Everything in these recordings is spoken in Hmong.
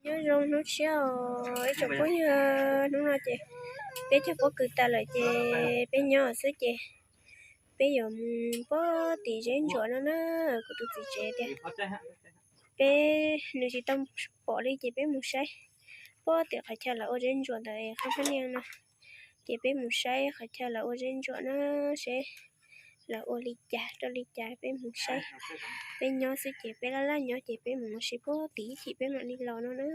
Nyob zoo hnub tshiab os ib tsoom phooj ywg, hnub no ces peb cog pob kws tas lawm ces peb nyob xwb ces peb yuav mus pog tim zeb ntsuam no na. Kuv tus txiv tsev tias peb, nws tsis tau pom li ces peb mus saib pog tim qhov chaw lawv ua zeb ntsuam ntawd qhov pab niag no, ces peb mus saib qhov chaw lawv ua zeb ntsuam na, seb lawv ua li cas rau li cas peb mus saib. Peb nyob xwb ces peb laj laj nyob ces peb mus ua si pog tim ib chim peb mam li los no na.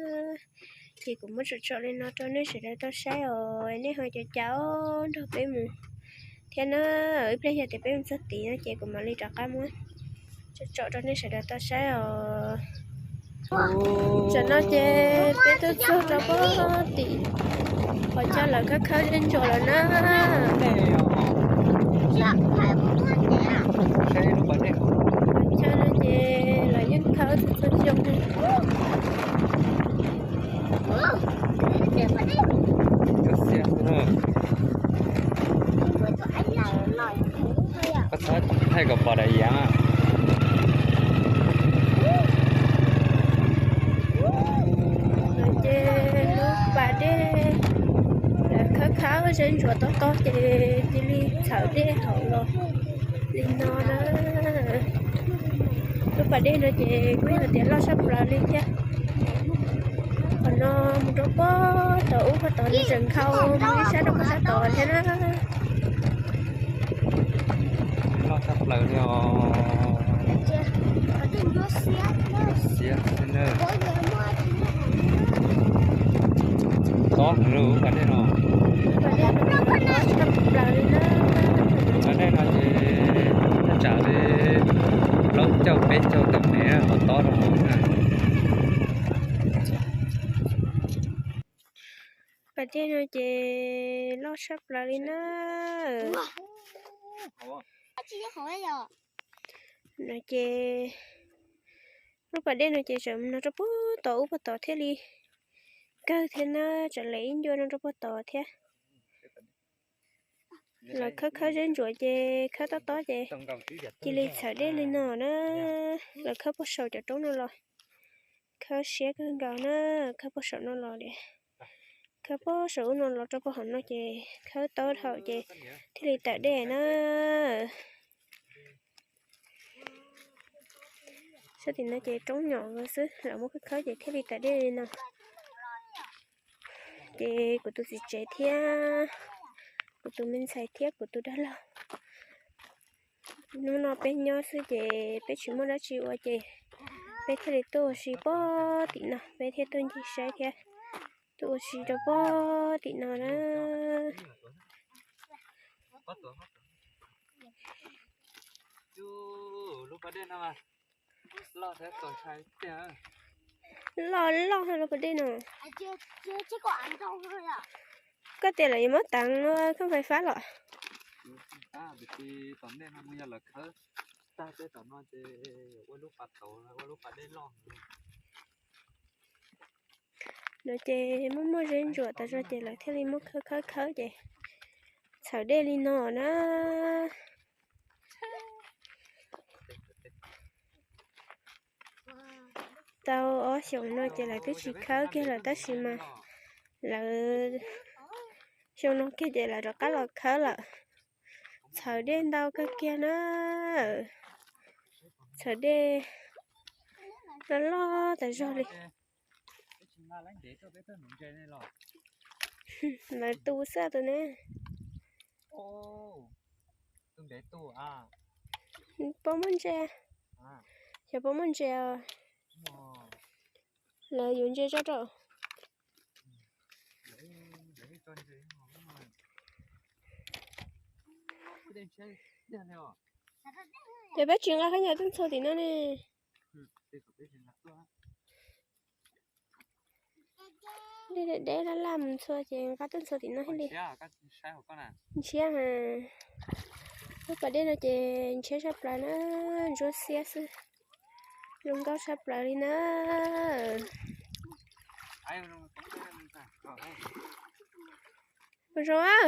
Ces kuv muab tsom tsom li no rau nej sawv daws tau saib os, nej ho caum caum nrog peb mus thiab na. Ib pliag yog tias peb mus txog tid no ces kuv mam li rov qab muab tsom tsom rau nej sawv daws tau saib os. Tam no ces peb twb txog rau pog tim qhov chaw lawv khawb khawb zeb ntsuam lawm na. Qhov chaw no ces lawv yeej khawb txhua txhua xyoo. Koj txhob thaij kom pom daim iab. Ces lub pas dej lawv khawb khawb zeb ntsuam tob tob ces cia li txhawv dej hauv los li no na. Lub pas dej no ces kuj yog tias loj tshaj plaws li thiab. Qhov no mus rau pog tod ub pog tod nws tseem nkhaus mus ib sab rau pog sab tod thiab na. Loj tshaj plaws li os. Xiab xwb na. Tob heev lub pas dej no. Pas dej no ces thaj tsam li plaub caug peb caug tawm mev ho tob rau hauv na. Pas dej no ces loj tshaj plaws li na. No ces lub pas dej no ces tseem no rau pog tod ub pog tod thiaj li kawg thiab na, tseem lev ib ncua no rau pog tod thiab. Lawv khawb khawb zeb ntsuam ces khawb tob tob ces cia li txhawv dej li no na. Lawv khawb puag saum cov roob no los khawb siab kawg nkaus na. Khawb puag saum no los, khawb puag saum ub no los rau puag hauv no ces khawb tob dhau ces thiaj li tawm dej na. Sab tim no ces roob nyom xwb, lawv muab khawb khawb ces thiaj li tawm dej li no. Ces kuv tus txiv tsev thiab kuv tus me ntxhais thiab kuv tus dab laug, hnub no peb nyob xwb ces peb tsis muaj dab tsi ua ces peb thiaj li tuaj ua si pog tim no, peb thiaj tuaj ncig saib thiab tuaj ua si rau pog tim no na. Loj loj lub pas dej no. Koj tias lawv yuav muab teev kheej fais fab los? No ces muaj muaj zeb ntsuam tas zog ces lawv thiaj li muab khawb khawb khawb ces txhawv dej li no na. Tau ob xyoos no ces lawv twb tsis khawb kiag lawm tab sis mas lawv xyoo no kiag ces lawv rov qab los khawb lawm. Txhawv dej ntau kawg kiag na. Txhawv dej loj loj tas zog li. Lawv tu xwb tus ne. Puas muaj ntses? Xyov puas muaj ntses os. Lawv yuav ntses tso rau. Ces peb tsis nqa khaub ncaws tuaj ntxhua tim no ne. Dej deb laj laj mus ntxhua ces nqa tuaj ntxhua tim no thiaj li ntshiab. Lub pas dej no ces ntshiab tshaj plaws na, ntsuab xiab xwb, zoo nkauj tshaj plaws li na. Ua zoo.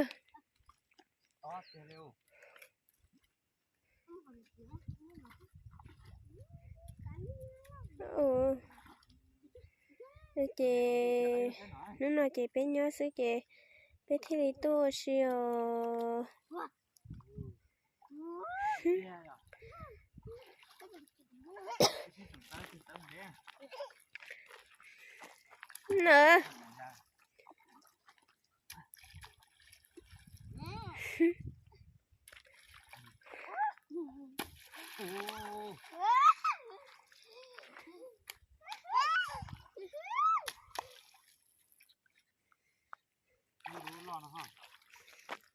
Ces hnub no ces peb nyob xwb ces peb thiaj li tuaj ua si os. Na.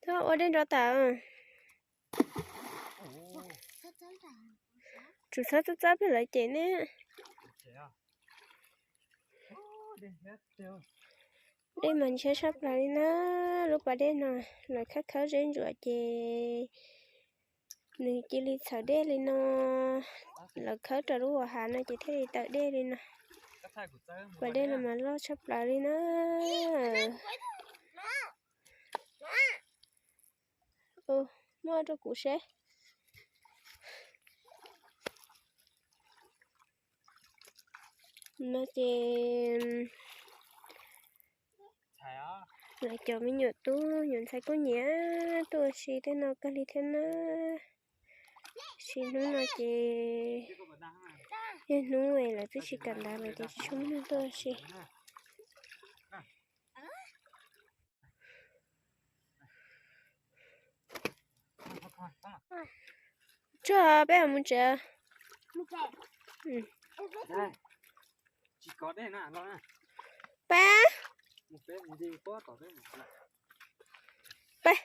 Txhob ua dej nrov tas. Tsum txhob txab txab pem lawv cem ne. Dej mas ntshiab tshaj plaws li na. Lub pas dej no lawv khawb khawb zeb ntsuam ces nws cia li txhawv dej li no. Lawv khawb rau lub hav no ces thiaj li tawm dej li no. Pas dej no mas loj tshaj plaws li na. Muab rau kuv seb. No ces lawv cov me nyuam tub nyuam ntxhais kuj nyiam tuaj ua si tej no kawg li thiab na. Sim hnub no ces yog hnub lawv twb tsis kam ntawd lawm ces tsis tshua muaj neeg tuaj ua si. Tsuag, peb mam mus tsev. Peb, peb.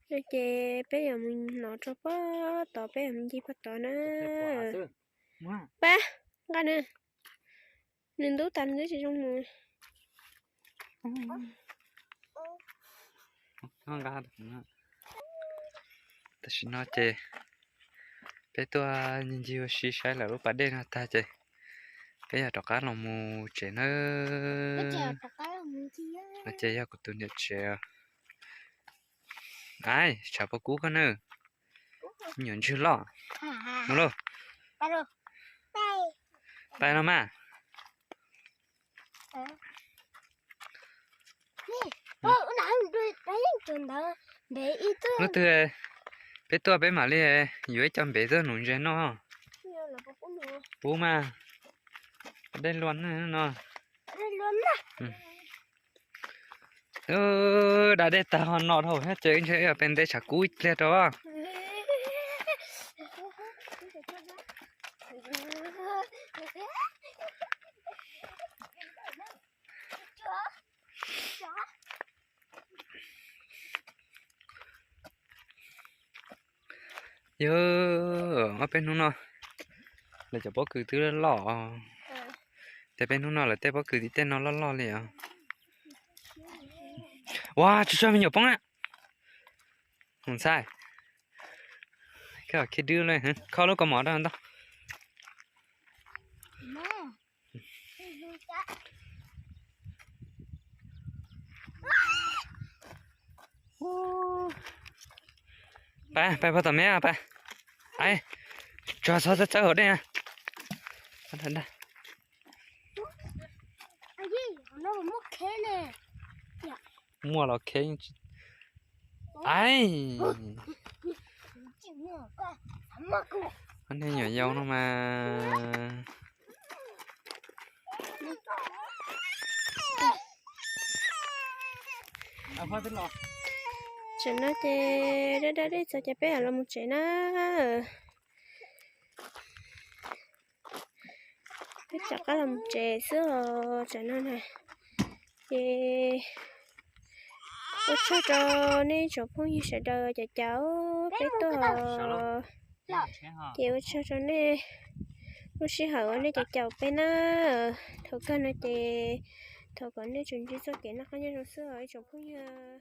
Ces peb yuav mus nov rau pob tod, peb yuav mus ncig pob tod na. Peb, nqa nws. Nws ntub tas nws twb tsis zoo mus. Tam sim no ces peb tuaj ncig ncig ua si saib lawv lub pas dej no tag ces peb yog rov qab los mus tsev nawb. No ces yog kuv tus niam tsev. Ai, tshav pob kub koj nawb. Nyuam ntswg loj. Mus lauj. Pais los mas. Hnub twg peb tuaj peb mam li yuav ib co npev tuaj nuv ntses noj. Pub mas, dej luaj no. Da dej tag ho no dhau thiab ces ntshe peb nte tshav kub ib pliag rau. Yog ob peb hnub no lawv cov pob kws twb loj, ces peb hnub no lawv tej pob kws tim tej no loj loj li os. Ua tsis tso me nyuam poob na. Ntxhais, koj khib dwb li, kho lub kaus mom rau ntag. Pab, pab puag tom me pab. Ai, tso txhob txawb hauv dej. Muaj los kheb. Ai, nej nyuam yau no mas. Tam no ces da da dej txog ces peb los mus tsev na. Peb rov qab los mus tsev xwb os tam no na. Ces ua tsaug rau nej tsoom phooj ywg sawv daws cov caum peb tuaj. Ces ua tsaug rau nej lub sij hawm uas nej cov caum peb na. Thaum kawg no ces thov kom nej tsuas ntsib txoj kev noj qab nyob zoo xwb os ib tsoom phooj ywg.